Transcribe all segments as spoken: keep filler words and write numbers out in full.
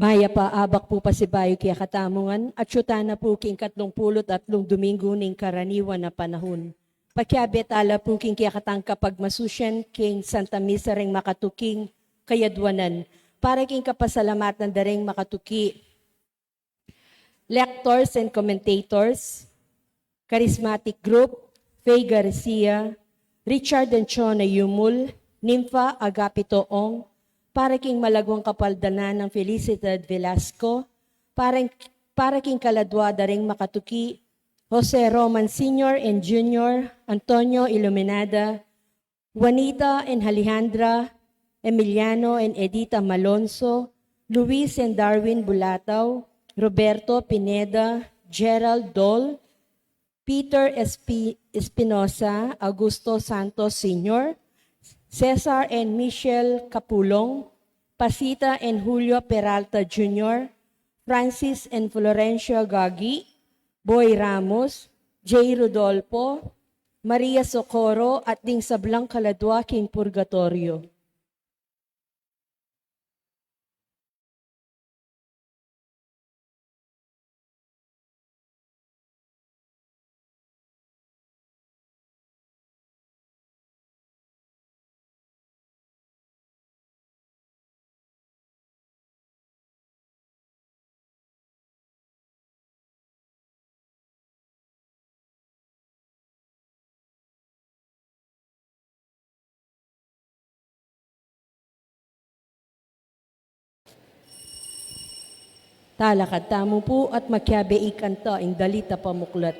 Mayap a abak pu pasibayu kekatamu ngan, atiu tana pu king katlung pulu't atlung Domingo ning karaniwan a panahun. Pakiabe tala pu king kekatang kapagmasusian king Santa Misa reng makatuking kayadwanan, para king kapasalamatan da reng makatuki. Lectors and commentators, Charismatic Group, Faye Garcia, Richard and Chona Yumul, Nympha Agapito Ong, para king malagwang kapaldanan nang Felicidad Velasco, para, para king kaladwa da reng makatuki, Jose Roman Senior and Junior, Antonio Iluminada, Juanita and Alejandra, Emiliano and Edita Malonzo, Luis and Darwin Bulatao, Roberto Pineda, Gerald Dol, Peter Espi-, Espinosa, Augusto Santos Senior, Cesar and Michelle Capulong, Pasita and Julio Peralta Junior, Francis and Florencia Gagi, Boy Ramos, Jay Rodolfo, Maria Socorro, at ding sablang kaladwa king purgatoryo. Talakad tamu pu at makiabe ikanta ing dalit a pamuklat.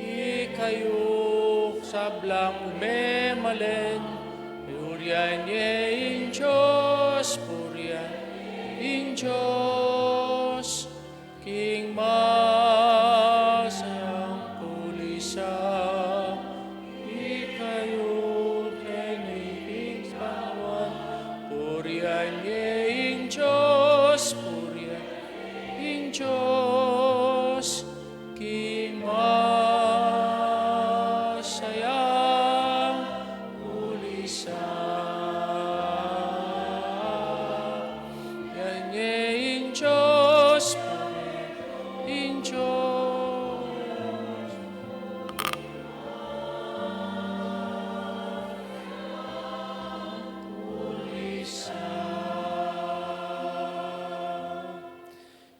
Ikayu sablang memalen, purian ye ing Dios, purian ye ing Dios. King masayang kulisan, ikayu keni king banua, purian ye ing Dios, purian ye ing Dios. King masayang kulisan, purian ye ing Dios, purian ye ing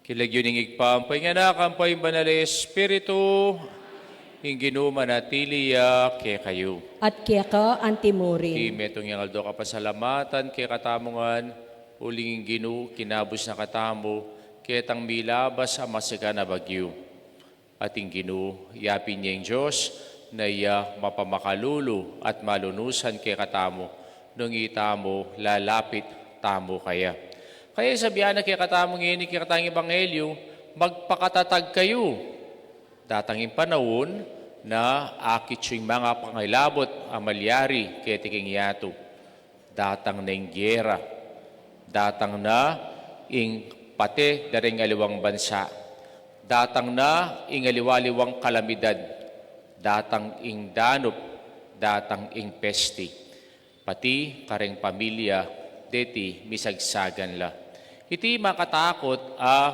King lagyu ning Ibpa, ampo ing Anak, ampo ing Banal a Espiritu, ing Ginu manatili ya kekayu. At keka antimurin. Iti metung yang aldo kapasalamatan kekatamu ngan, uling ing Ginu kinabus na katamu, ketang milabas a masikan a bagyu. At ing Ginu, yapin ya ing Dios, na iya mapamakalulu at malunusan kekatamu, nung itamu lalapit tamu kaya. Kaya sabian na kekatamu ngeni ing kekatang ebanghelyu, magpakatatag kayu. Datang ing panaun na akit yu ing mangapangilabut a malyari keti king yatu. Datang na ing gera, datang na ing pate da ring aliwang bansa, datang na ing aliwa-liwang kalamidad, datang ing danup, datang ing pesti, pati kareng pamilya deti misagsagan la. Iti makatakut a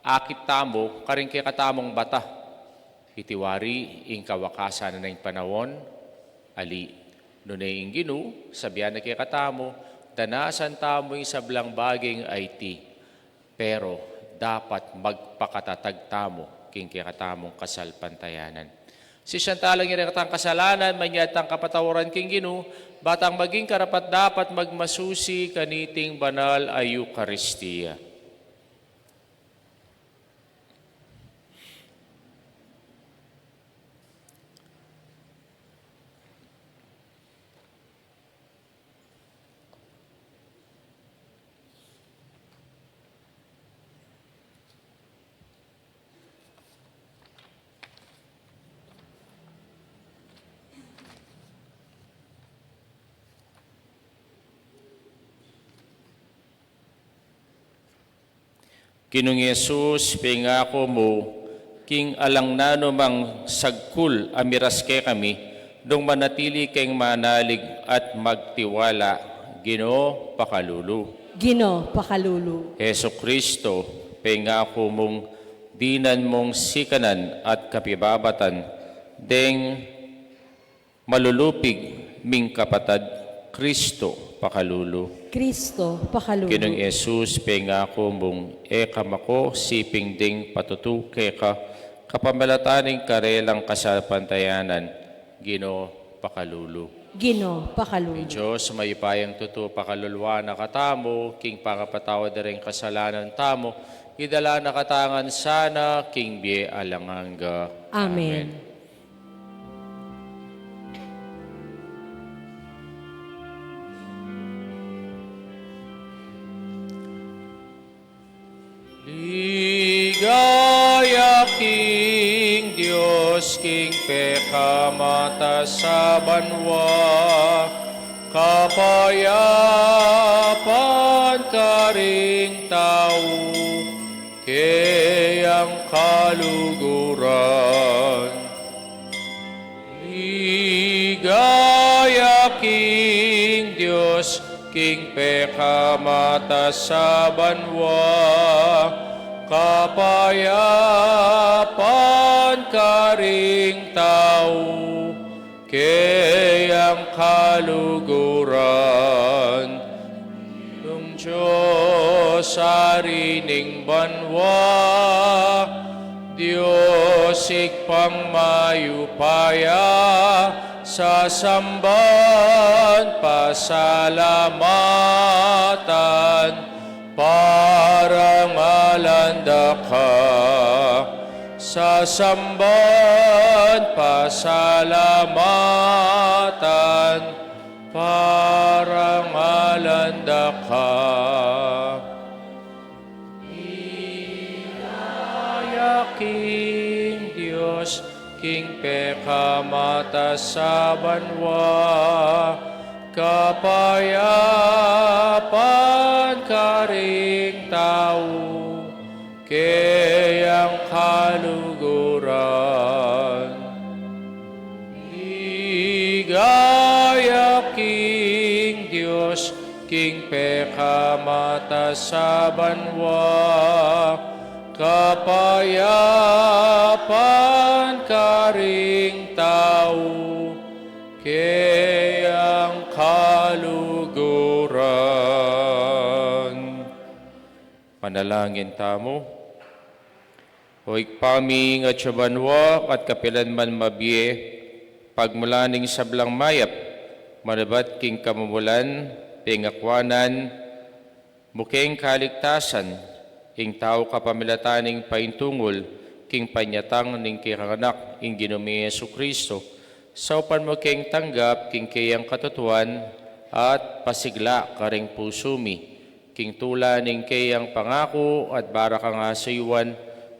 akit tamu kareng kekatamung bata. Iti wari ing kawakasan na ning panaun, ali. Nune ing Ginu, sabian na kekatamu, danasan tamu ing sablang bage a iti, pero dapat magpakatatag tamu king kekatamung kasalpantayanan. Sisian tala ing rekatang kasalanan, manyad tang kapatawaran king Ginu, ba tang maging karapat-dapat magmasusi kaniting banal a Eukaristia. Ginung Jesus, pengaku mu, king alang nanu mang sagkul a miras kekami, nung manatili keng manalig at magtiwala, Ginu, pakalulu. Ginu, pakalulu. Jesucristo, pengaku mung dinan mung sikanan at kapibabatan, deng malulupig ming kapatad, Cristo, pakalulu. Cristo, pakalulu. Ginung Jesus, pengaku mung e ka makusiping ding patutu keka kapamilatan ning karelang kasalpantayanan, Ginu, pakalulu. Ginu, pakalulu. Ing Dios mayupayang tutu pakaluluan na katamu, king pangapatawad da ring kasalanan tamu, idala na katamu ngan sana king bie alang angga. Amen. Amen. Ligaya king Dios, king pekamataas a banua, kapayapan karing tau, keyang kaluguran. Ligaya king Dios, king pekamataas a banua, kapayapan karing tau, keyang kaluguran. Nung Dios, Ari ning banua, Dios Ibpang mayupaya, sasamban, pasalamatan, parangalan da ka. Sasamban, pasalamatan, parangalan da ka. Ligaya king Dios, king pekamataas a banua, kapayapan karing tau, keyang kaluguran. Ligaya king Dios, king pekamataas a banua, kapayapan karing tau, keyang kaluguran. Manalangin tamu. O Ibpa mi, atsu ka banua, at kapilan man mabie, pagmulan ning sablang mayap, manibat king kamumulan, pengakuanan mu keng kaligtasan ing tau kapamilatan ning paintungul king panyatang ning kekang Anak, ing Ginu mi Jesucristo, saupan mu keng tanggap king keyang katutuan at pasigla karing pusu mi, king tula ning keyang pangaku at barakang asayuan,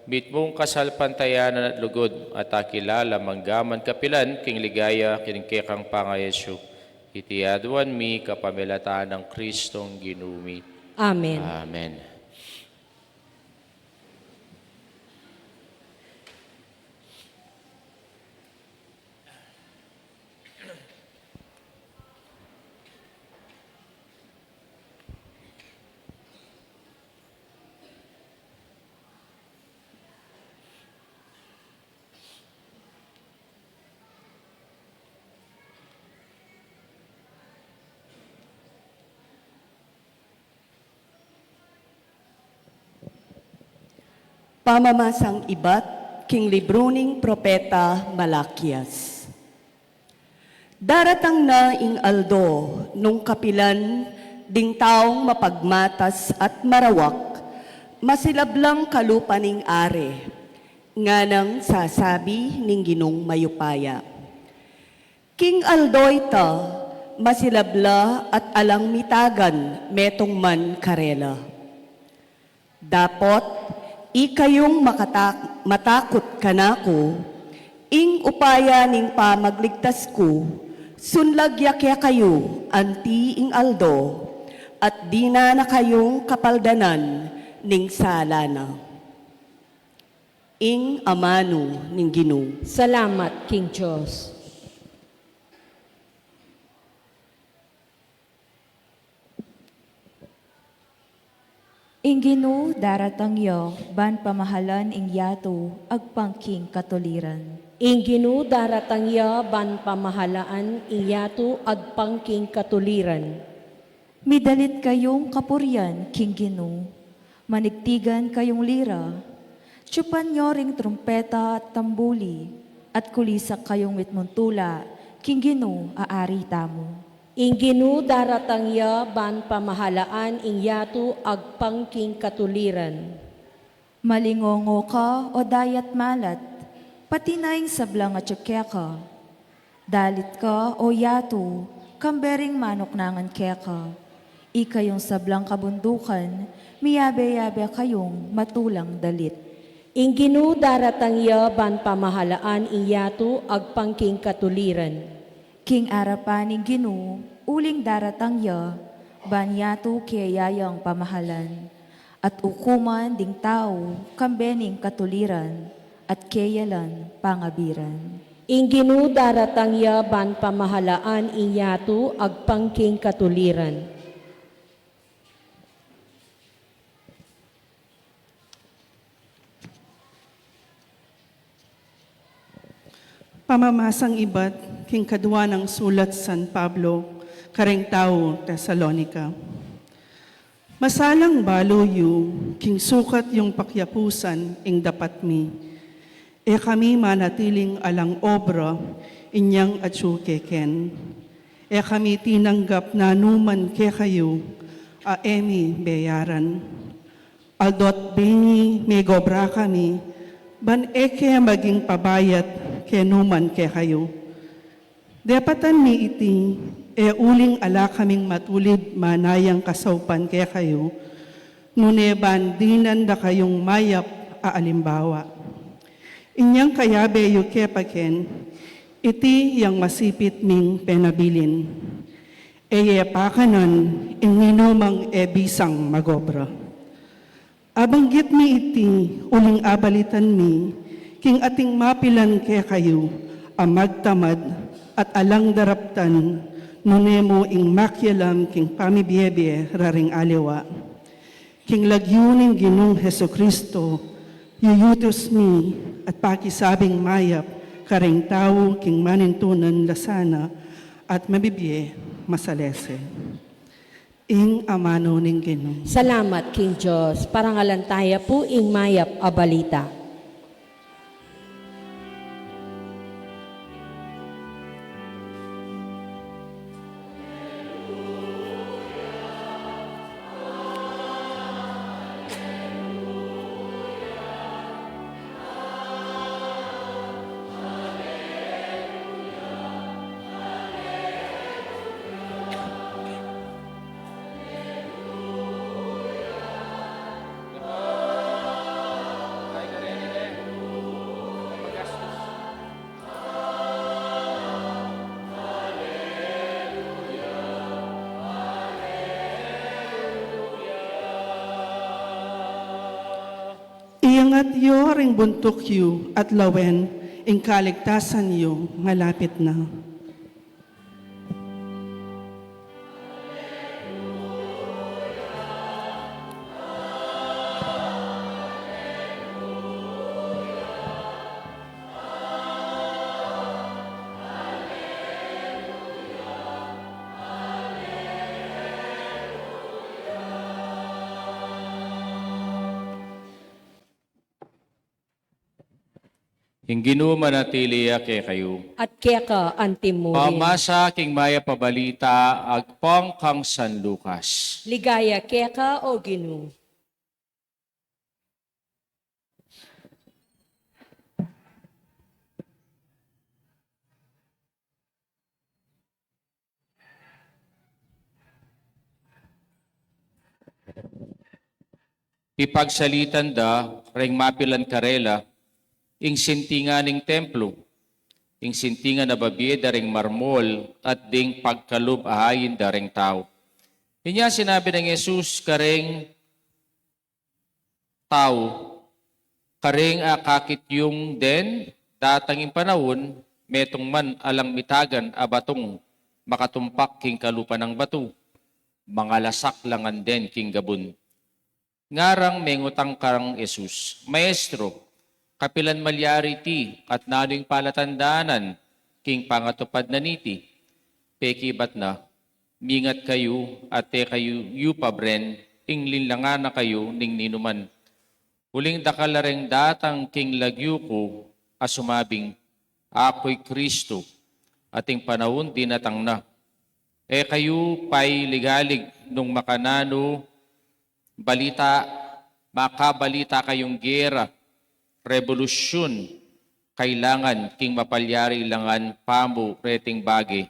mitmung kasalpantayanan at lugud at akilala manggaman kapilan king ligaya king kekang pangayesu. Iti aduan mi kapamilatan nang Kristong Ginu mi. Amen. Amen. Pamamasang ibat king libru ning propeta Malakias. Daratang na ing aldo nung kapilan ding taung mapagmatas at marawak, masilab lang kalupa ning Are, nganang sasabi ning Ginung mayupaya. King aldo ita, masilab la at alang mitagan metung man karela. Dapot ikayung makatak-, matakut kanaku, ing upaya ning pamagligtas ku, sunlag ya kekayu anti ing aldo, at dinan na kayung kapaldanan ning sala na. Ing amanu ning Ginu. Salamat king Dios. Ing Ginu daratang ya ban pamahalan ing yatu agpang king katuliran. Ing Ginu daratang ya ban pamahalaan ing yatu agpang king katuliran. Midalit kayung kapurian king Ginu, manigtigan kayung lira, tsupan yo ring trumpeta at tambuli, at kulisak kayung mitmung tula king Ginu a Ari tamu. Ing Ginu daratang ya ban pamahalaan ing yatu agpang king katuliran. Malingongo ka, o dayat malat, pati na ing sablang atsu keka. Dalit ka, o yatu, kambe ring manuknangan keka. Ikayung sablang kabundukan, miyabe-yabe kayung matulang dalit. Ing Ginu daratang ya ban pamahalaan ing yatu agpang king katuliran. King arapan ning Ginu, uling daratang ya, ban yatu keya yang pamahalan, at ukuman ding tau, kambe ning katuliran, at keya lang pangabiran. Ing Ginu daratang ya ban pamahalaan ing yatu agpang king katuliran. Pamamasang ibat king kadua nang sulat San Pablo karing tau Tesalonica. Masalang balu yu king sukat yung pakyapusan ing dapat mi. E kami manatiling alang obra inyang atsu keken. E kami tinanggap nanuman kekayu a e mi beyaran. Aldo't bengi megobra kami, ban e ke maging pabayat kenuman kekayu. Depatan mi iti, e uling ala kaming matulid manayang kasaupan kekayu, nune ban dinan da kayung mayap a alimbawa. Inyang kayabe yu ke pa ken, iti yang masipit ming penabilin. E ye pakanan ing ninumang e bisang magobra. Abanggit mi iti, uling abalitan mi, king ating mapilan kekayu, a magtamad at alang daraptan, nune mu ing makialam king pamibiebie raring aliwa. King lagyu ning Ginung Jesucristo, yuyutus mi at pakisabing mayap karing tau king manintunan la sana at mabibie masalese. Ing amanu ning Ginu. Salamat king Dios. Parangalan taya pu ing mayap a balita. Iangat yu ring buntuk yu at lawen ing kaligtasan yu, malapit na. Ing Ginu manatili ya kekayu. At keka antimurin. Pamasa king mayap a balita agpang kang San Lucas. Ligaya keka, O Ginu. Ipagsalitan da reng mapilan karela ing sintingan ning templo, ing sintingan a babie da ring marmol at ding pagkalub a hayin da reng tau. Inya sinabi nang Jesus kareng tau, kareng akakit yung den, datang ing panaun, metung man alang mitagan a batung makatumpak king kalupa nang batu, mangalasak la ngan den king gabun. Ngarang mengutang karang Jesus, Maestro, kapilan malyari iti, at nanu ing palatandanan king pangatupad na niti? Pekibat na, Mingat kayu, at e kayu yu pabren, ing linlangan na kayu ning ninuman. Uling dakal la reng datang king lagyu ku, a sumabing, Aku'y Kristo, at ing panaun dinatang na. E kayu pailigalig nung makananu balita, makabalita kayung gera, rebolusyun, kailangan king mapalyari la ngan pamu reting bage.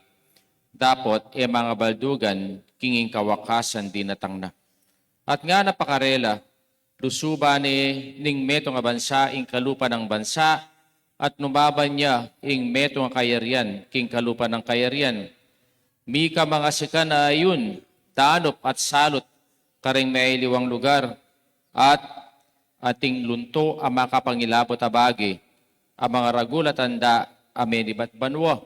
Dapot e mangabaldugan king ing kawakasan dinatang na. At ngana pa karela, lusuban ne ning metung a bansa ing kalupa nang bansa, at numaban ya ing metung a kayarian king kalupa nang kayarian. Mika mangasikan a ayun, danup at salut kareng mailiwang lugar, at ating lunto a makapangilabot a bage, a mangaragul a tanda a menibat banua.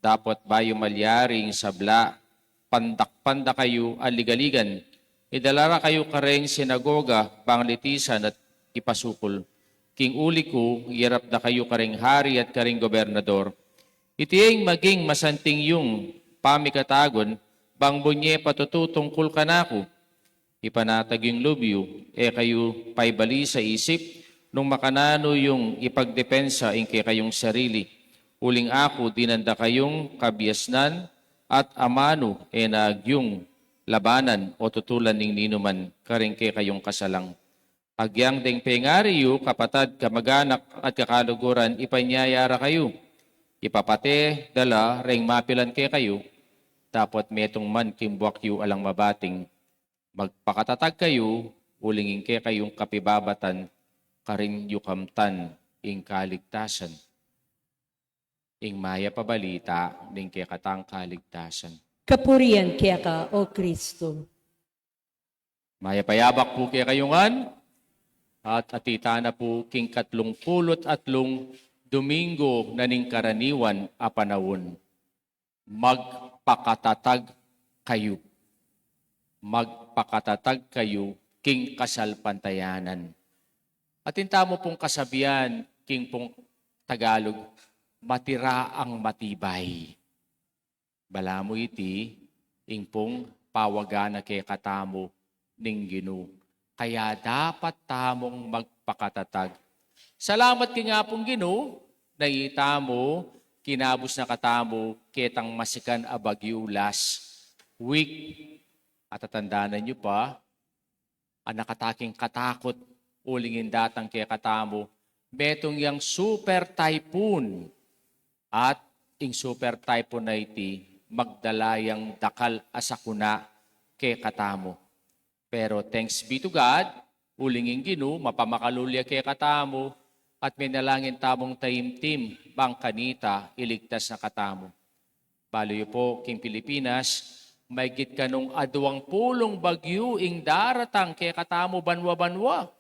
Dapot bayu malyari ing sabla, pandak-pandak kayu a ligaligan, idala ra kayu kareng sinagoga bang litisan at ipasukul. King uli ku, iyarap da kayu kareng hari at kareng gobernador. Iti ing maging masanting yung pamikatagun, bang bunye patutu tungkul kanaku. Ipanatag yung lub yu, e kayu paibalisa isip, nung makananu yung ipagdepensa ing kekayung sarili. Uling aku, dinan da kayung kabiasnan, at amanu e na agyung labanan o tutulan ning ninuman kareng kekayung kasalang. Agyang deng pengari yu, kapatad, kamaganak, at kakaluguran, ipanyaya ra kayu. Ipapate da la reng mapilan kekayu, dapot metung man king buak yu alang mabating. Magpakatatag kayu, uling ing kekayung kapibabatan, karin yu kamtan ing kaligtasan. Ing mayap a balita ning kekatang kaligtasan. Kapurian keka, O Kristo. Mayap a yabak pu kekayu ngan, at atita na pu king katlung pulu't atlung Domingo na ning karaniwan a panaun. Magpakatatag kayu. Magpakatatag kayu king kasalpantayanan. Atin tamu pung kasabian king pung Tagalog, matira ang matibay. Balamu iti, ing pung awagan na kekatamu ning Ginu. Kaya dapat tamung magpakatatag. Salamat king Apung Ginu, na itamu, kinabus na katamu ketang masikan a bagyu last week. At tatandanan yu pa, a nakataking katakut uling ing datang kekatamu, metung yang super typhoon. At ing super typhoon a iti, magdala yang dakal a sakuna kekatamu. Pero thanks be to God, uling ing Ginu, mapamakalul ya kekatamu, at menalangin tamung taimtim, bang kanita, iligtas na katamu. Balu yu pu, king Pilipinas, maygit kanung aduang pulung bagyu ing daratang kekatamu banwa-banwa.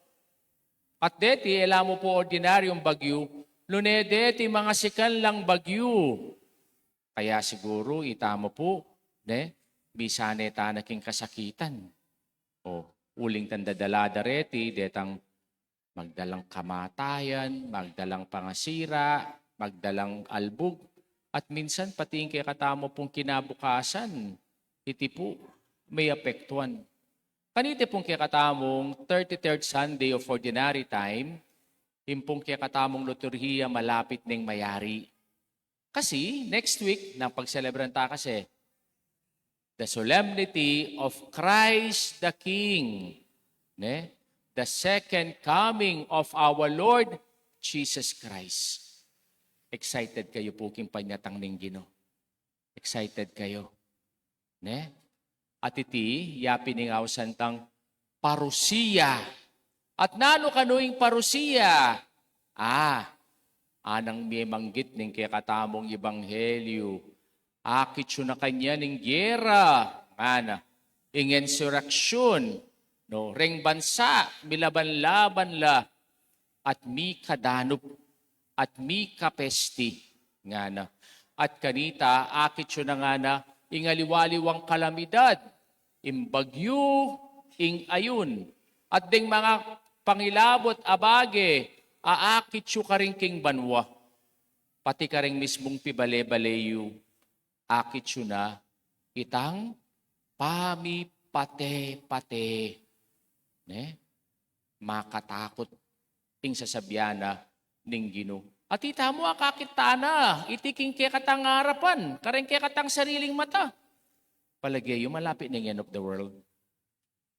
At deti, e la mu pu ordinaryung bagyu, nune deti mangasikan lang bagyu. Kaya siguru, itamu pu, ne, misan e tana king kasakitan. O, uling tang dadala da reti, detang magdalang kamatayan, magdalang pangasira, magdalang albug, at minsan pati ing kekatamu pung kinabukasan, iti pu, meapektuan. Kaniti pung kekatamung thirty-third Sunday of Ordinary Time, ing pung kekatamung liturhiya malapit neng mayari. Kasi, next week, nang pagselebran ta kasi, the solemnity of Christ the King, ne? The second coming of our Lord Jesus Christ. Excited kayu pu king panyatang ning Ginu? Excited kayu? Ne? At iti, ya pin ing ausan tang parusia. At nanu kanu ing parusia? Ah, anang memanggit ning kekatamung ebanghelyu. Akit yu na kanyan ing gera, ngana, ing insurrection, no, reng bansa, milaban-laban la, at mikadanup, at mikapesti, ngana. At kanita, akit yu na ngana, ing aliwa-liwang kalamidad, ing bagyu, ing ayun, at deng mangilabut a bage, a akit yu karin king banua, pati karing mismung pibale-bale yu, akit yu na itang pamipate-pate. Ne? Makatakut ing sasabian na ning Ginu. At itamu, akakit ta na, iti king kekatang arapan, kareng kekatang sariling mata. Palage yu, malapit neng end of the world.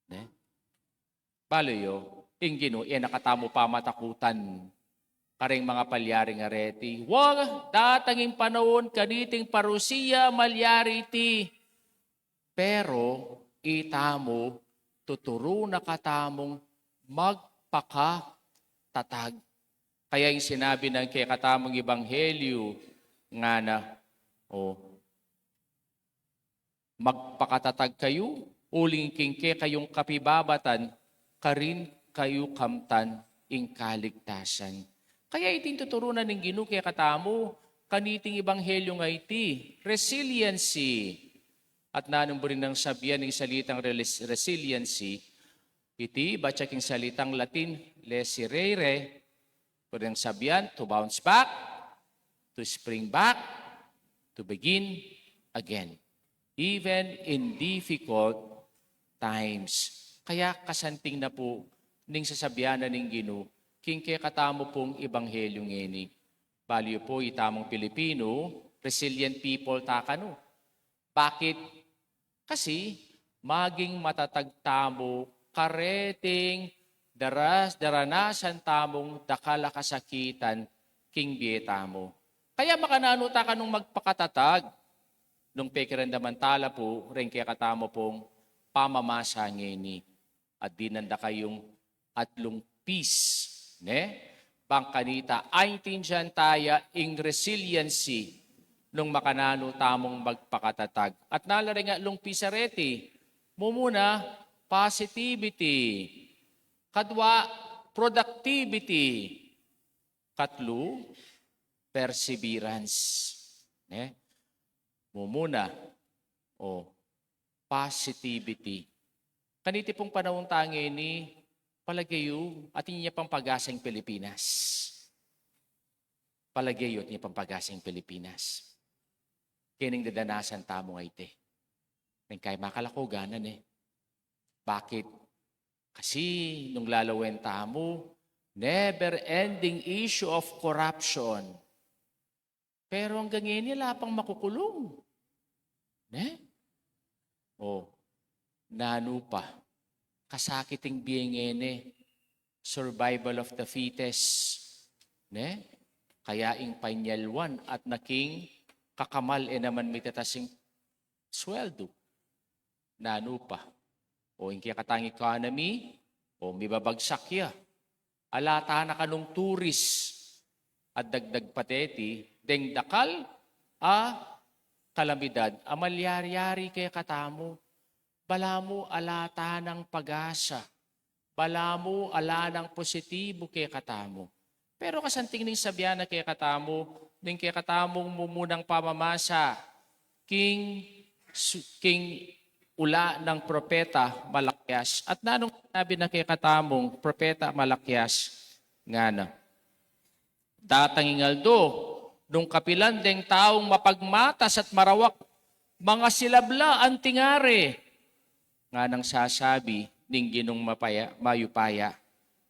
Ne? Balu yu, ing Ginu, e na katamu pamatakutan kareng mangapalyari ngareti. Wa, datang ing panaun, kaniting parusia, malyari iti. Pero itamu, tuturu na katamung magpakatatag. Kaya ing sinabi nang kekatamung ebanghelyu, ngana, o, magpakatatag kayu, uling king kekayung kapibabatan, karin kayu kamtan ing kaligtasan. Kaya iti ing tuturu na ning Ginu kekatamu, kaniting ebanghelyu nga iti, resiliency. At nanung buri nang sabian ing salitang relis-, resiliency, iti, batya king salitang Latin, resiliere, buri nang sabian, to bounce back, to spring back, to begin again, even in difficult times. Kaya kasanting na pu ning sasabian na ning Ginu king kekatamu pung ebanghelyu ngeni. Balu yu pu, itamung Pilipinu, resilient people ta kanu. Bakit? Kasi maging matatag tamu kareting daras-, daranasan tamung dakal a kasakitan king bie tamu. Kaya makananu ta kanung magpakatatag nung pekiramdaman ta la pu reng kekatamu pung pamamasa ngeni. At dinan da kayung atlung P's, ne? Bang kanita, aintindian ta ya ing resiliency nung makananu tamung magpakatatag. At nala reng atlung P's a reti, mumuna, positivity. Kadua, productivity. Katlu, perseverance. Ne? Mumuna, o, positivity. Kaniti pung panaun ta ngeni, palage yu, atin ya pang pag-asa ing Pilipinas. Palage yu, atin ya pang pag-asa ing Pilipinas. Keni ing dadanasan tamu ngeni. Neng kay makalakugan na, ne? Bakit? Kasi nung lalawen tamu, never-ending issue of corruption. Pero anggang ngeni, ala pang makukulung. Ne? O, nanu pa? Kasakit ing bie ngeni. Survival of the fittest. Ne? Kaya ing panyalwan at naking kakamal e naman mitatas ing sweldo. Nanu pa? O, ing kekatang economy, o, mibabagsak ya. Ala ta na kanung turis. At dagdag pa deti, deng dakal a kalamidad a malyari-yari kekatamu. Balamu ala ta nang pag-asa. Balamu ala nang positibu kekatamu. Pero kasanting ning sabian na kekatamu, ning kekatamung mumunang pamamasa, king, su- king ula nang propeta Malakias. At nanung sinabi na kekatamung propeta Malakias? Ngana, datang ing aldo, nung kapilan deng taung mapagmatas at marawak, mangasilab la anting ari. Nganang sasabi ning Ginung mapaya, mayupaya,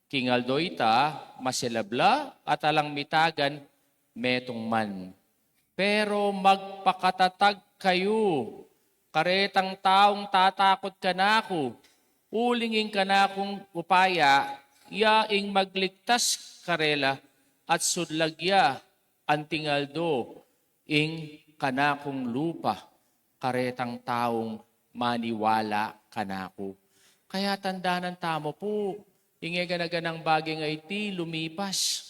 king aldo ita, masilab la at alang mitagan metung man. Pero magpakatatag kayu, karetang taung tatakut kanaku, uling ing kanakung upaya, ya ing magligtas karela, at sudlag ya anting aldo ing kanakung lupa, karetang taung maniwala kanaku. Kaya tandanan tamu pu, ing e gana-ganang bage a iti lumipas.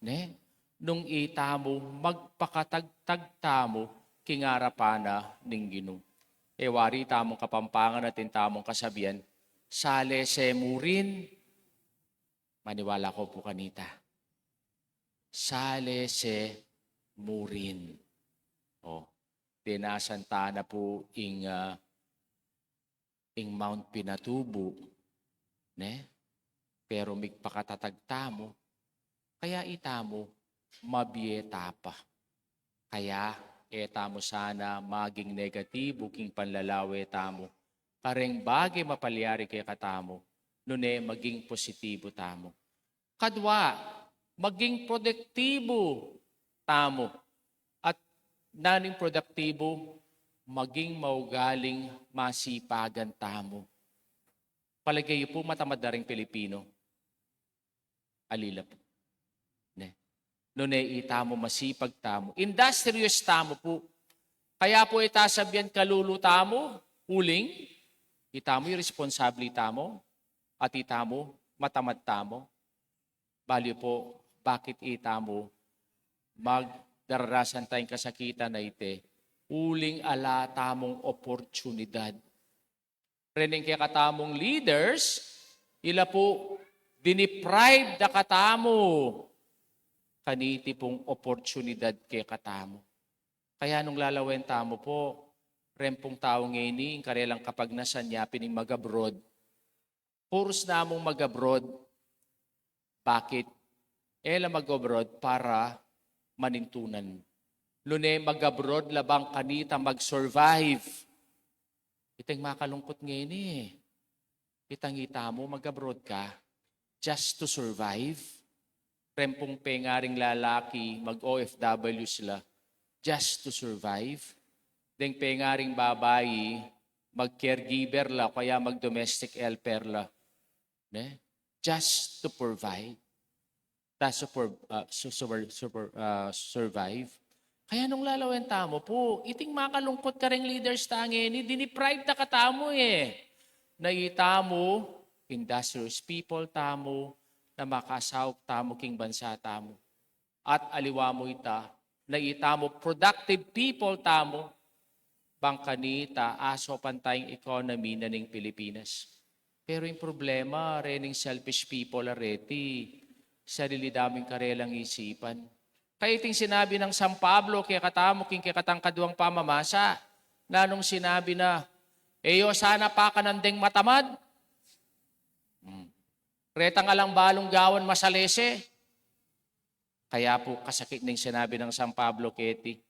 Ne? Nung itamu magpakatagtag tamu king arapan na ning Ginu. E wari tamung Kapampangan atin tamung kasabian, salese mu rin. Maniwala ko pu kanita. Salese mu rin. O, denasan ta na pu ing, ah, ing Mount Pinatubo, ne? Pero migpakatatag tamu, kaya itamu mabie ta pa. Kaya e tamu sana maging negatibu king panlalawe tamu kareng bage mapalyari kekatamu, nune maging positibu tamu. Kadwa, maging produktibu tamu. At naning produktibu, maging maugaling masipagan tamu. Palage yu pu, matamad da ring Pilipino? Alila pu. Ne? Nune itamu masipag tamu. Industrious tamu pu. Kaya pu ita sabian kalulu tamu, uling, itamu iresponsable tamu, at itamu matamad tamu. Bali pu, bakit itamu magdararasan tayung kasakitan a iti? Uling ala tamung oportunidad. Rening kekatamung leaders, ila pu, diniprive da katamu kaniti pung oportunidad kekatamu. Kaya nung lalawen tamu pu, reng pung tau ngeni, ing karelang kapagnasan ya pin ing mag-abroad. Purus namung mag-abroad. Bakit? E la mag-abroad para manintunan. Nune mag-abroad la bang kanita mag-survive. Itang makalungkut ngeni e. Itang itamu mag-abroad ka just to survive. Reng pung pengaring lalaki, mag-O F Ws la just to survive. Deng pengaring babai, mag-caregiver la, kaya mag-domestic helper la. Ne? Just to provide. Ta super, ah, su- super, super, ah, survive. Kaya nung lalawen tamu pu, iting makalungkut kareng leaders ta ngeni, diniprive da katamu e. Na itamu, industrious people tamu, na makasaup tamu king bansa tamu. At aliwa mu ita, na itamu productive people tamu, bang kanita asopan tayung economy na ning Pilipinas. Pero ing problema, rening selfish people a reti, sarili da mu ing karelang isipan. Kaya iting sinabi nang San Pablo kekatamu king kekatang kaduang pamamasa, nanung sinabi na, e yu sana pakanan deng matamad. Hmm. Retang alang balung gawan masalese. Kaya pu kasakit ning sinabi nang San Pablo keti.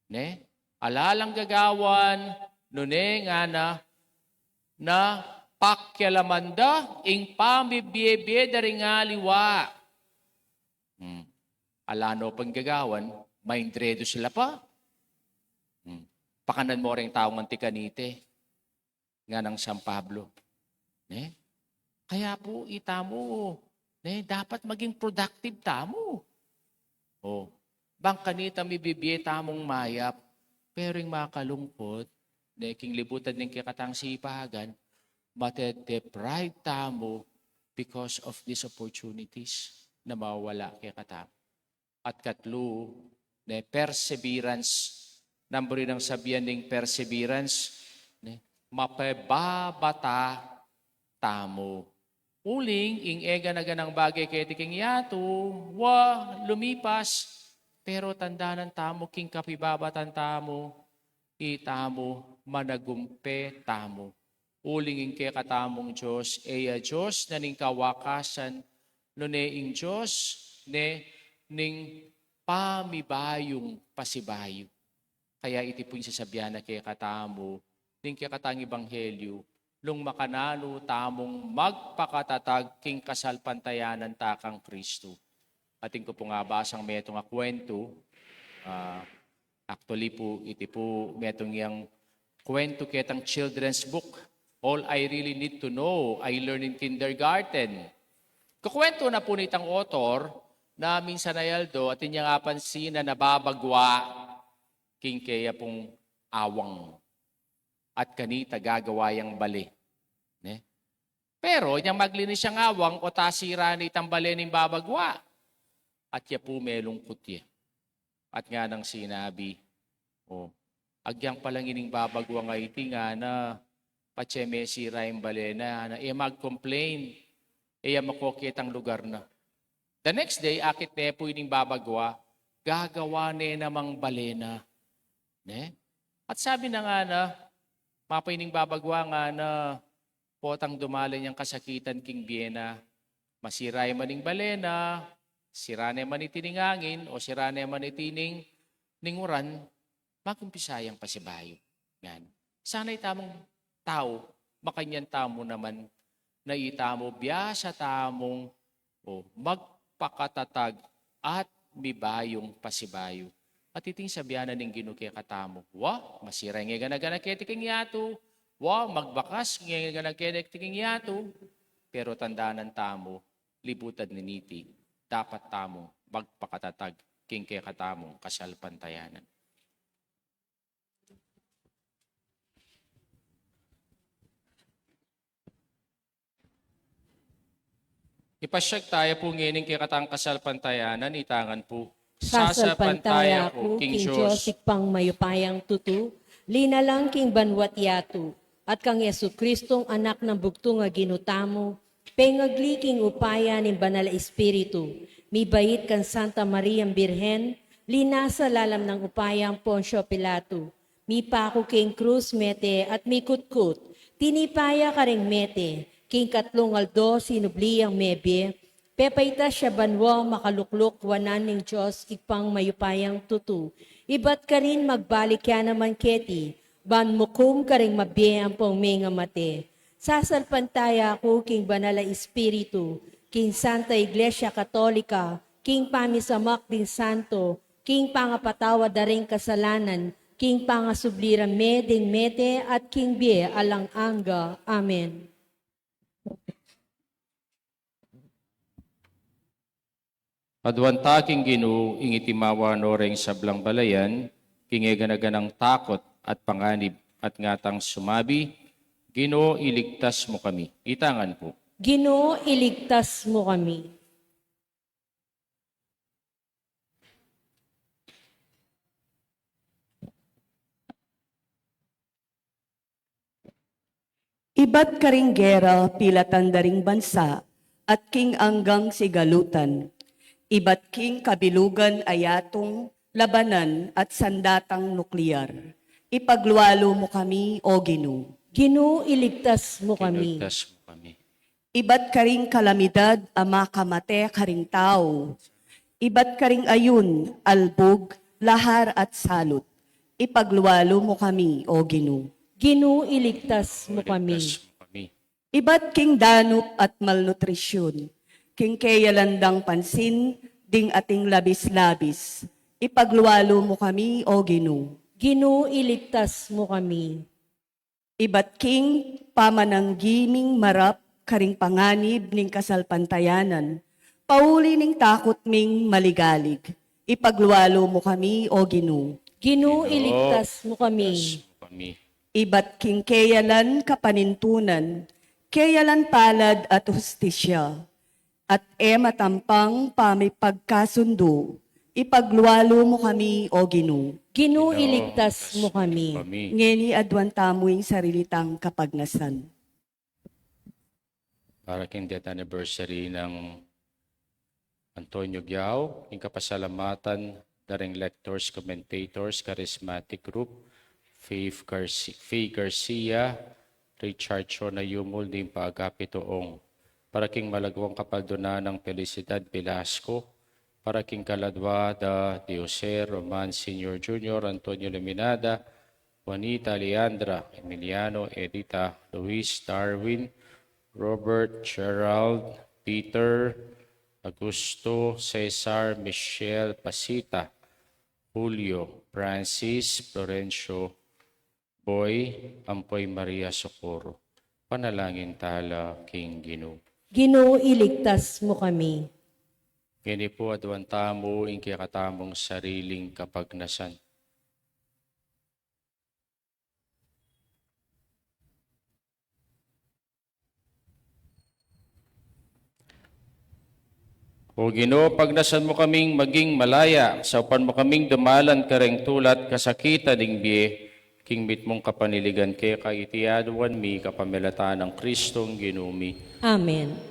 Ne? Ala lang gagawan, Nune ngana, na pakialaman da ing pamibie-bie da ring aliwa. Hmm. Ala no pang gagawan, maindredu sila pa. Hmm. Pakanan mo ring taung anti kanita, nganang San Pablo. Ne? Kaya pu, itamu, ne, dapat maging productive tamu. O, bang kanita mibibie tamung mayap, pero ing makalungkut, ne, king libutan ning kekatang sipagan, mate-deprive tamu because of these opportunities na mawawala kekatamu. At katlu, ne, perseverance. Nanu pu ring sabyan ning perseverance, ne, mapababata tamu. Uling, ing e gana-ganang bage keti king yatu, wa, lumipas, pero tandanan tamu king kapibabatan tamu, itamu managumpe tamu. Uling ing kekatamung Dios, e ya Dios na ning kawakasan, nune ing Dios ne ning pamibayung pasibayu. Kaya iti pu ing sasabyan na kekatamu ning kekatang ebanghelyu, nung makananu tamung magpakatatag king kasalpantayanan ta kang Kristu. Atin ku pung abasang metung a kuwentu, ah, actually pu, iti pu metung yang kuwentu ketang children's book, All I Really Need to Know, I Learned in Kindergarten. Kukuwentu na pu nitang author na minsan a aldo, atin yang apansin na nababagwa king keya pung awang. At kanita gagawa yang bale. Ne? Pero, inyang maglinis yang awang, o tasira ne itang bale ning babagwa. At ya pu melungkut ya. At nganang sinabi, o, agyang pala ngening babagwa a iti ngana, patse mesira ing bale na, na, e mag-complain, e ya makoketang lugar na. The next day, akit ne pu ining babagwa, gagawa ne namang bale na. Ne? At sabi na ngana, mapa ining babagwa ngana, potang dumalan yang kasakitan king bie na, masira ya man ing bale na, sira ne man iti ning angin, o sira ne man iti ning, ning uran, mag-umpisa yang pasibayu. Yan. Sana itamung tau, makanyan tamu naman na itamu, biasa tamung, o, magpakatatag at mibayung pasibayu. At iting sabyan na ning Ginu kekatamu, wa, masira ing e gana-gana keti king yatu, wa, magbakas ing e gana-gana keti king yatu, pero tandanan tamu, libutan na niti, dapat tamung magpakatatag king kekatamung kasalpantayanan. Ipasyag taya pu ngening kekatang kasalpantayanan, itangan pu. Sasalpantaya ku king Dios, Ibpang mayupayang tutu, linalang king banwa't yatu, at kang Jesucristong Anak nang bugtung a Ginu tamu, pengagli king upaya ning Banal a Espiritu, mibait kang Santa Mariang Birhen, linasa lalam nang upayang Poncio Pilato, mipaku king krus mete at mikutkut, tinipa ya karing mete, king katlung aldo sinubli yang mebie, pepaitas ya banua makalukluk wanan ning Dios Ibpang mayupayang tutu, ibat karin magbalik ya naman keti, ban mukum karing mabie ampong mengamate. Sasalpantaya ku king Banal a Espiritu, king Santa Iglesia Katolika, king pamisamak ding santo, king pangapatawad da ring kasalanan, king pangasubli ra me ding mete at king bie alang angga. Amen. Aduan ta king Ginu ing itimawa no reng sablang balayan, king e gana-ganang takut at panganib, at ngatang sumabi, Ginu, iligtas mu kami. Itangan pu. Ginu, iligtas mu kami. Ibat karing gera pilatan da ring bansa, at king anggang sigalutan. Ibat king kabilugan a yatung labanan at sandatang nuklear. Ipaglualu mu kami, O Ginu. Ginu, iligtas mu kami. Iligtas mu kami. Ibat karing kalamidad a makamate karing tau. Ibat karing ayun, albug, lahar at salut. Ipaglualu mu kami, O Ginu. Ginu, iligtas mu kami. Ibat king danup at malnutrisyun, king keyalan dang pansin ding ating labis-labis, ipaglualu mu kami, O Ginu. Ginu, iligtas mu kami. Ibat king pamananggi ming marap karing panganib ning kasalpantayanan, pauli ning takut ming maligalig, ipaglualu mu kami, O Ginu. Ginu, iligtas mu kami. Ibat king keyalan kapanintunan, keyalan palad at hustisya, at e matampang pamipagkasundu, ipaglualu mu kami, O Ginu. Ginu, iligtas mu kami. Ngeni aduan tamu ing sarili tang kapagnasan. Para king death anniversary nang Antonio Giao, ing kapasalamatan da ring lectors, commentators, charismatic group, Faith Garci-, Faith Garcia, Richard Chona Yumul, ding pa-Agape Toong. Para king malagwang kapaldunan nang Felicidad Velasco, para king kaladwa da Diose, Roman Senior Junior, Antonio Luminada, Juanita, Leandra, Emiliano, Edita, Luis, Darwin, Robert, Gerald, Peter, Augusto, Cesar, Michelle, Pasita, Julio, Francis, Florencio, Boy, ampo i Maria Socorro. Panalangin tala king Ginu. Ginu, iligtas mu kami. Ngeni pu aduan tamu ing kekatamung sariling kapagnasan. O Ginu, pagnasan mu kaming maging malaya, saupan mu kaming dumalan kareng tula't kasakitan ning bie, king mitmung kapanaligan keka iti aduan mi kapamilatan nang Kristong Ginu mi. Amen.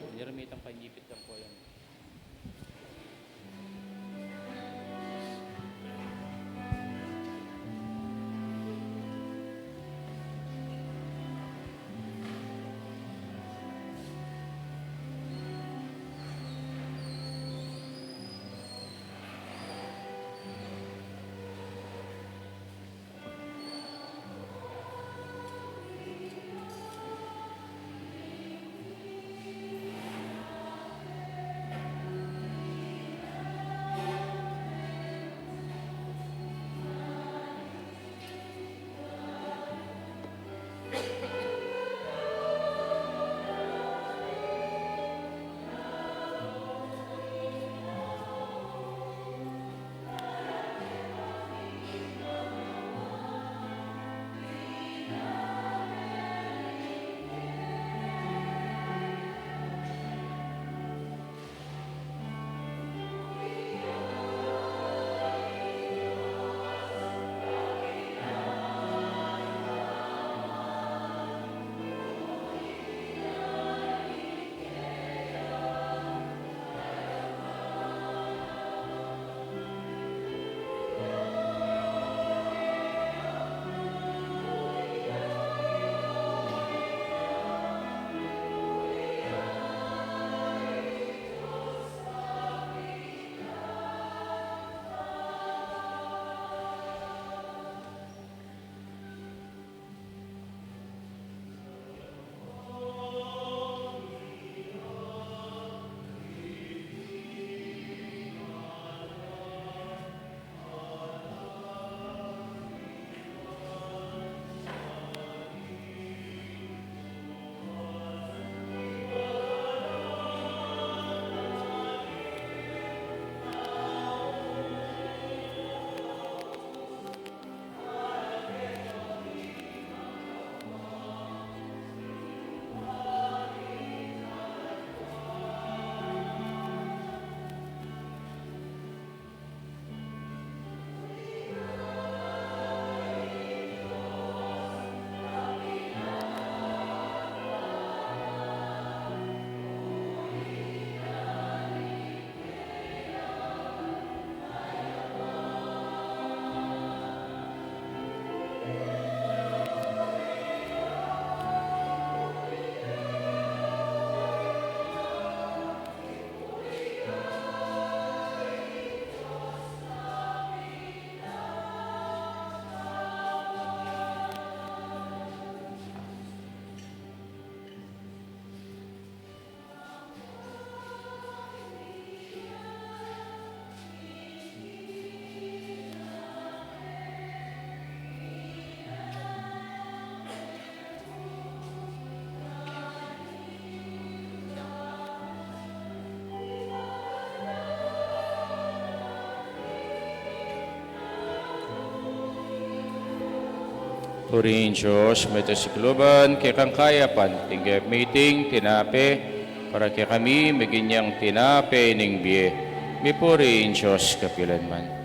Purihin Dios, mete sa kaluban, kekang kayapan, tinggap mi iting tinape, para kekami, maging yang tinape ning bie. Mipuri ing Dios kapilanman.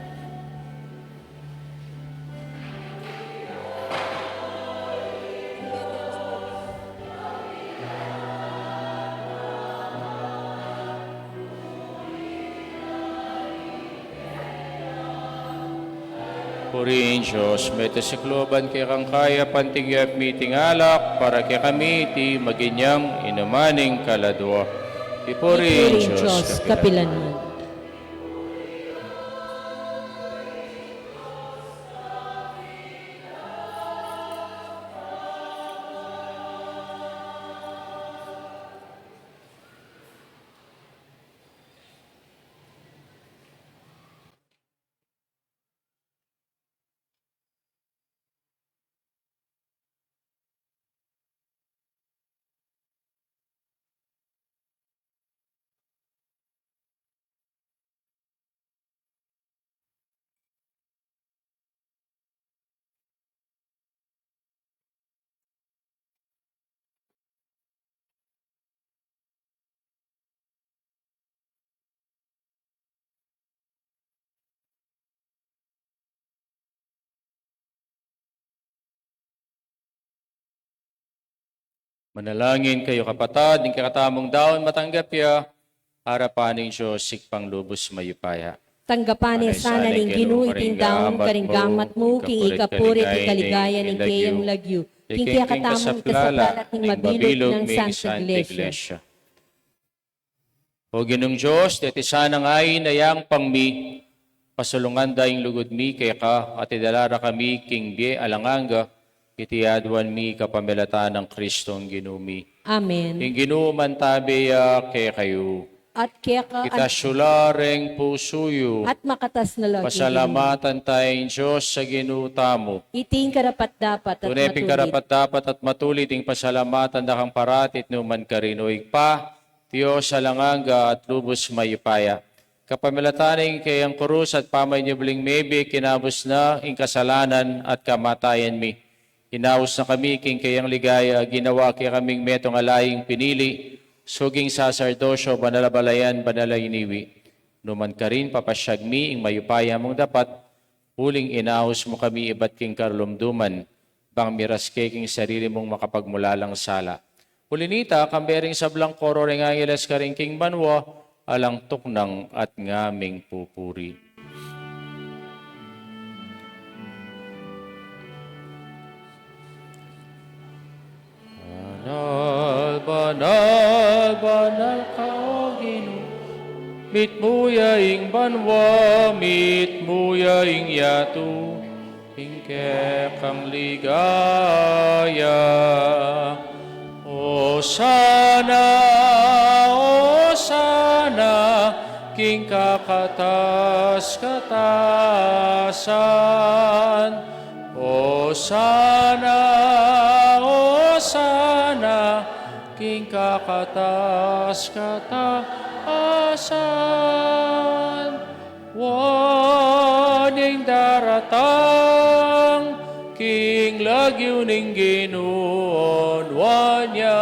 Purihin Dios, mete sa kaluban kekang kayapan, tinggap mi iting alak, para kekami iti maging yang inuman ning kaladua. Mipuri ing Dios kapilanman. Manalangin kayu, kapatad, ing kekatamung daun matanggap ya arapan ning Dios Ibpang lubus mayupaya. Tanggapan ne sana ning Ginu iting daun karing gamat mu, king ikapuri at ikaligaya ning keyang lagyu, king kekatamung kasaplalan at ning mabilug nang Santa Iglesia. O Ginung Dios, deti sanang ain a yampang mi, pasulungan da ing lugud mi keka, at idala ra kami king bie alang angga, iti aduan mi kapamilatan nang Kristong Ginu mi. Amen. Ing Ginu mantabe ya kekayu. At keka. Itas yu la reng pusu yu. At makatas na lagi. Pasalamatan taya ing Dios a Ginu tamu. Iti ing karapat-dapat at matulid. Tune pin karapat-dapat at matulid ing pasalamatan da kang parati at nukarin man, o Ibpa, Dios alang angga at lubus mayupaya. Kapamilatan ning keyang krus at pamanyubling mebie, kinabus na ing kasalanan at kamatayan mi. Inaus na kami king keyang ligaya, ginawa kekaming metung a laying pinili, suging saserdosyo, banal a balayan, banal a iniwi. Nukarin man, papasyag mi ing mayupaya mung dapat, uling inaus mu kami ibat king karlumduman, bang miras ke king sarili mung makapagmulalang sala. Uli nita, kambe ring sablang koro ring angeles karin king banua, alang tuknang at ngaming pupuri. Banal, banal, banal ka, o Ginu. Mitmu ya ing banua, mitmu ya ing yatu, king kekang ligaya. Osana, osana, king kakatas-katasan. Osana, osana, king kakatas-katasan. Wa ne ing daratang king lagyu ning Ginu, o wa ne.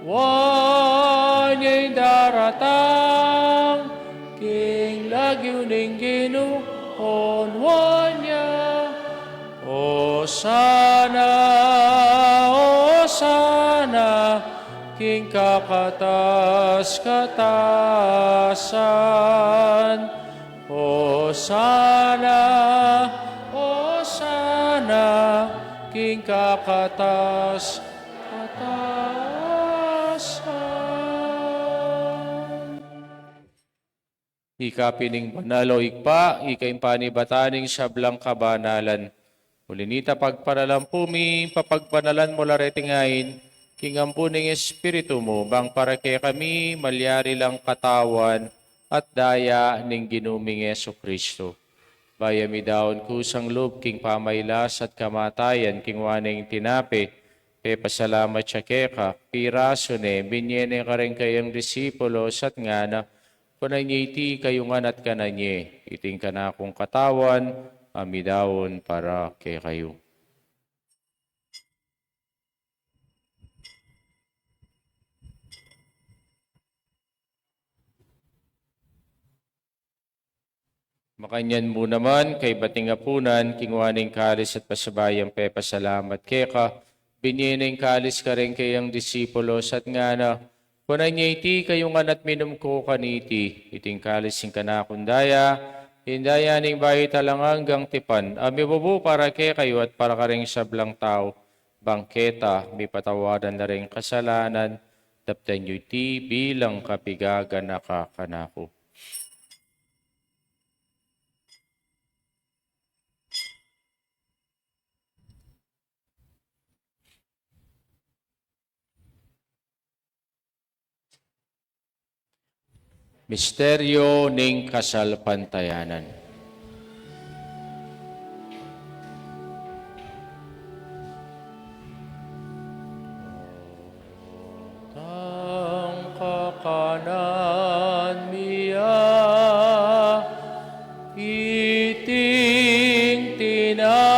Wa ne ing daratang king lagyu ning Ginu, o wa ne. Osana, osana, king kakatas-katasan. Osana, osana, king kakatas-katasan. Ika pin ing banal, o Ibpa, ika ing panibatan ning sablang kabanalan. Uli nita, pagpanalampu mi, papagbanalan mu la reting ain, king ampon ning Espiritu mu, bang para kekami malyari lang katawan at daya ning Ginu ming Jesucristo. Bayu mi daun kusang lub king pamailas at kamatayan, kinua ne ing tinape, pepasalamat ya keka, pirasu ne, binie ne kareng kayang disipulos at ngana, kunan ye iti kayu ngan at kanan ye, iti ing kanakung katawan, a midaun para kekayu. Makanyan mu naman, kaybat ning apunan, kinua ne ing kalis at pasibayu yang pepasalamat keka, binie ne ing kalis karing kayang disipulos at ngana, kunan ye iti kayu ngan at minum ko kaniti, iti ing kalis ning kanakung daya, ing daya ning bayu at alang anggang tipan, a mibubu para kekayu at para karing sablang tau, bang keta mipatawaran la ring kasalanan. Daptan yu iti bilang kapigaganaka kanaku. Misteryo ning kasalpantayanan. Tang kakanan mi ya, iting tinape,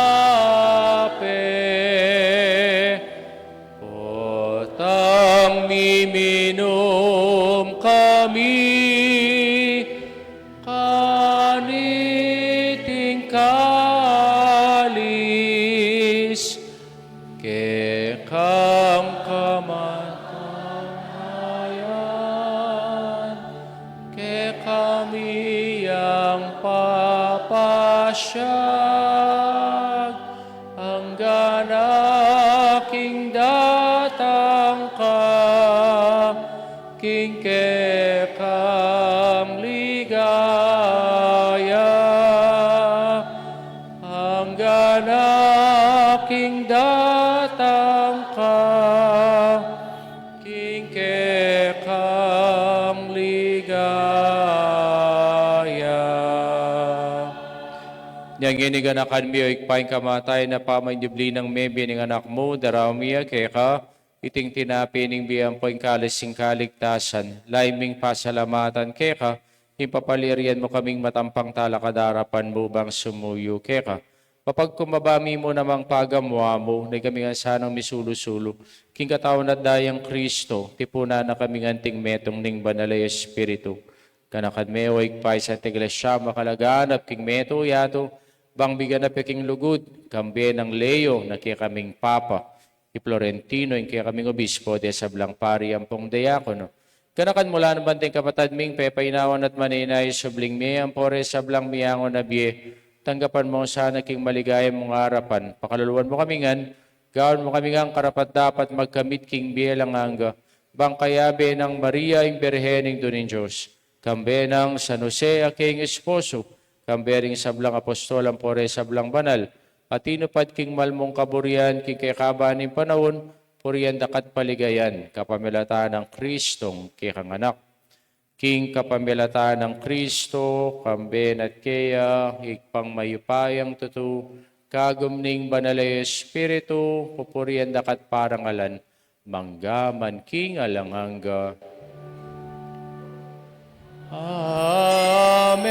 potang miminum kami kaniting kalis, kekang kamatayan, kekami yang papasyag, anggang king datang ka, king kekang ligaya, anggang king datang ka, king kekang ligaya. Inya ngeni ganakan mi, O Ibpa, ing kamatayan at pamanyubli nang mebie ning Anak mu, daraun mi ya keka iting tinape ning bie ampo ing kalis ning kaligtasan. Lalu ming pasalamatan keka ing papalirian mu kaming matampang talakad king arapan mu bang sumuyu keka. Mapagkumbaba mi mu namang pagamuan mu, nung ikami ngan sanang misulu-sulu king katawan at dayang Kristo, tipunan na kaming anting metung ning Banal a Espiritu. Ganakan me, O Ibpa, ing Santa Iglesia mu a kalaganap king metung yatu, bang miganap ya king lugud, kambe nang Leo na kekaming Papa, i Florentino ing kekaming obispo, ding sablang pari ampong diakono. Ganakan mu la naman ding kapatad ming pepainawan at manenaya king subling mie ampo ring sablang miangun a bie. Tanggapan mu la sana king maligaya mung arapan. Pakaluluan mu kami ngan, gawan mu kami ngan karapat-dapat magkamit king bie alang angga, bang kayabe nang Maria ing Birhen, Indu ning Dios, kambe nang San Jose a kayang esposo, kambe ring sablang apostol ampo ring sablang banal a tinupad king mal mung kaburian king kekaban ning panaun, purian da ka at paligayan kapamilatan nang Kristong kekang Anak. King kapamilatan nang Kristo, kambe na at keya, Ibpang mayupayang tutu, kagum ning Banal a Espiritu, pupurian da ka at parangalan, mangga man king alang angga. Amen.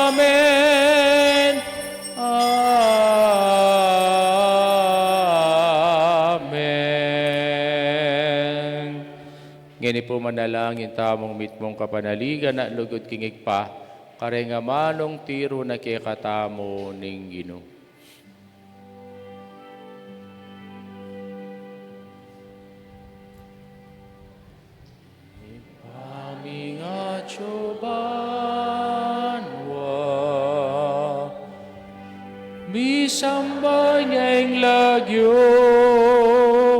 Amen. Amen. Ngeni pu manalangin tamung mitmung kapanaligan at lugud king Ibpa, kareng amanung tiru na kekatamu ning Ginu. Ibpa ming atsu banua, misamban ya ing lagyu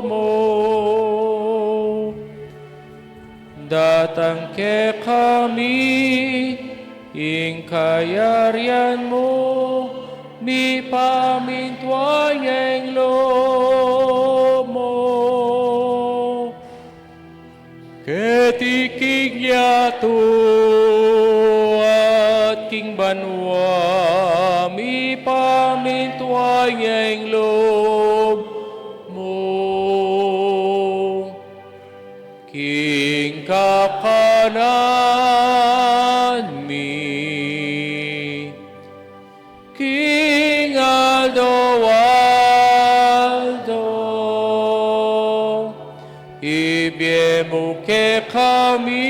mu, datang kekami ing kayarian mu, mipamintuan ya ing lub mu keti king yatu at king banua. Mipamintuan ya ing lub mu king kakanan mi king aldo-aldo. Ibie mu kekami